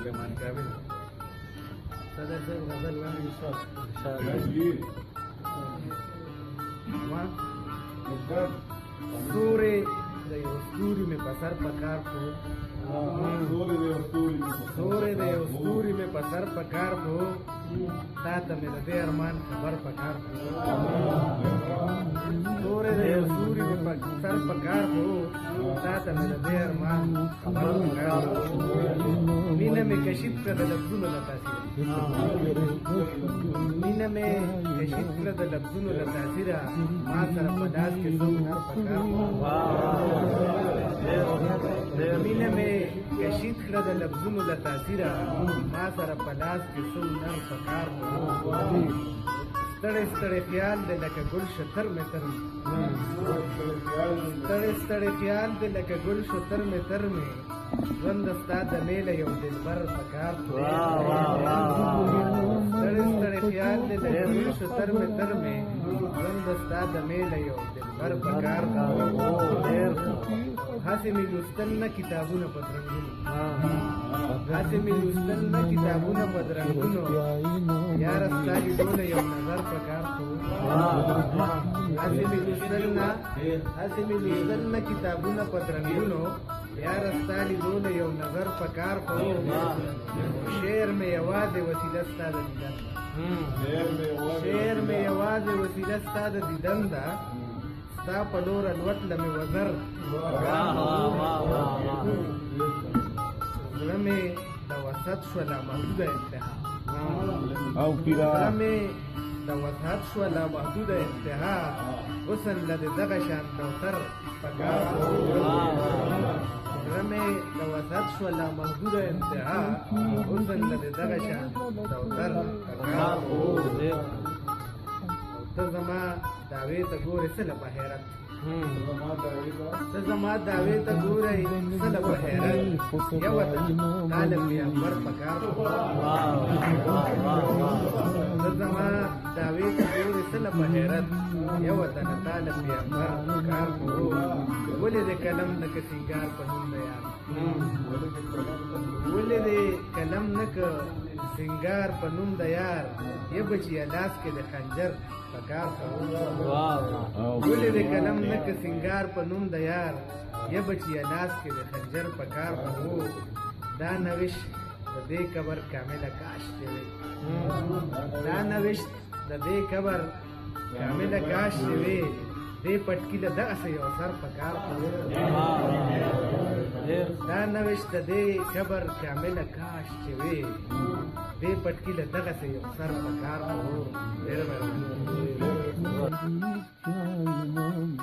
سلیمان کامل صدر صاحب غزل وایي ان شاء الله. ما ستوري د یو ستوري مې په سر پکار خو، ستوري د یو ستوري مې په سر پکار خو، تا ته مې د دې ارمان خبر پکار خو. ستوري د یو ستوري مې په سر پکار خو، تا ته مې د دې ارمان خبر پکار خو. مینه مې کشید کړه د لفظونو له تاثیره، مینه مې کشید کړه د لفظونو له تاثیره، ما سره په لاس کې څوک نر پکار خو. مینه مې کشید کړه د لفظونو له تاثیره، ما سره په لاس کې څوک نر پکار خو. ستړی ستړی خیال دی لکه ګل شتر مې تر مې، ستړی ستړی خیال دی لکه ګل شتر مې تر مې، ژوند ستا د میله یو دلبر پکار خو. ستړی ستړی خیال دی لکه ګل شتر مې تر مې، ژوند ستا د میله یو دلبر پکار خو. هسې مې لوستل نه کتابونه په درنګونو، هسې مې لوستل نه کتابونه په درنګونو، یاره ستا لیدو له یو نظر پکار خو. هسې مې لوستل نه، هسې مې لوستل نه کتابونه په درنګونو، یاره ستا لیدو له یو نظر پکار خو. شعر مې یوازې وسیله ستا د دیدن ده، شعر مې یوازې وسیله ستا د دیدن ده، ستا په لور الوت له مې وزر. زړه مې د وسعت شوه لامحدوده انتها، او پیرا زړه مې د وسعت شوه لامحدوده انتها، حسن له دې دغه شان کوثر پکار. زړه مې د وسعت شوه لامحدوده انتها، حسن له دې دغه شان کوثر پکار. او ته زما دعوې ته ګورې څه له په حیرت، ته زما دعوې ته ګورې څه له په حیرت، یوه ته طالب پیغمبر پکار. ته زما دعوې ته ګورې څه له په حیرت، یوه ته نه طالب پیغمبر پکار. ولې دې قلم نه که سینګار په نوم د یار، ولې دې قلم نه که سینګار په نوم د یار، یه بچیه لاس کې د خنجر پکار. ولې دې قلم نه که سینګار په نوم د یار، یه بچیه لاس کې د خنجر پکار. دا نوشت د دې قبر کامله کاش چې وي، دا نوشت د دې قبر کامله کاش چې وي، دې پټکي له دغسې یو سر پکار. دا نوشت د دې قبر کامله کاش چې وي، دې پټکي له دغسې یو سر پکار. ډېره مهرباني.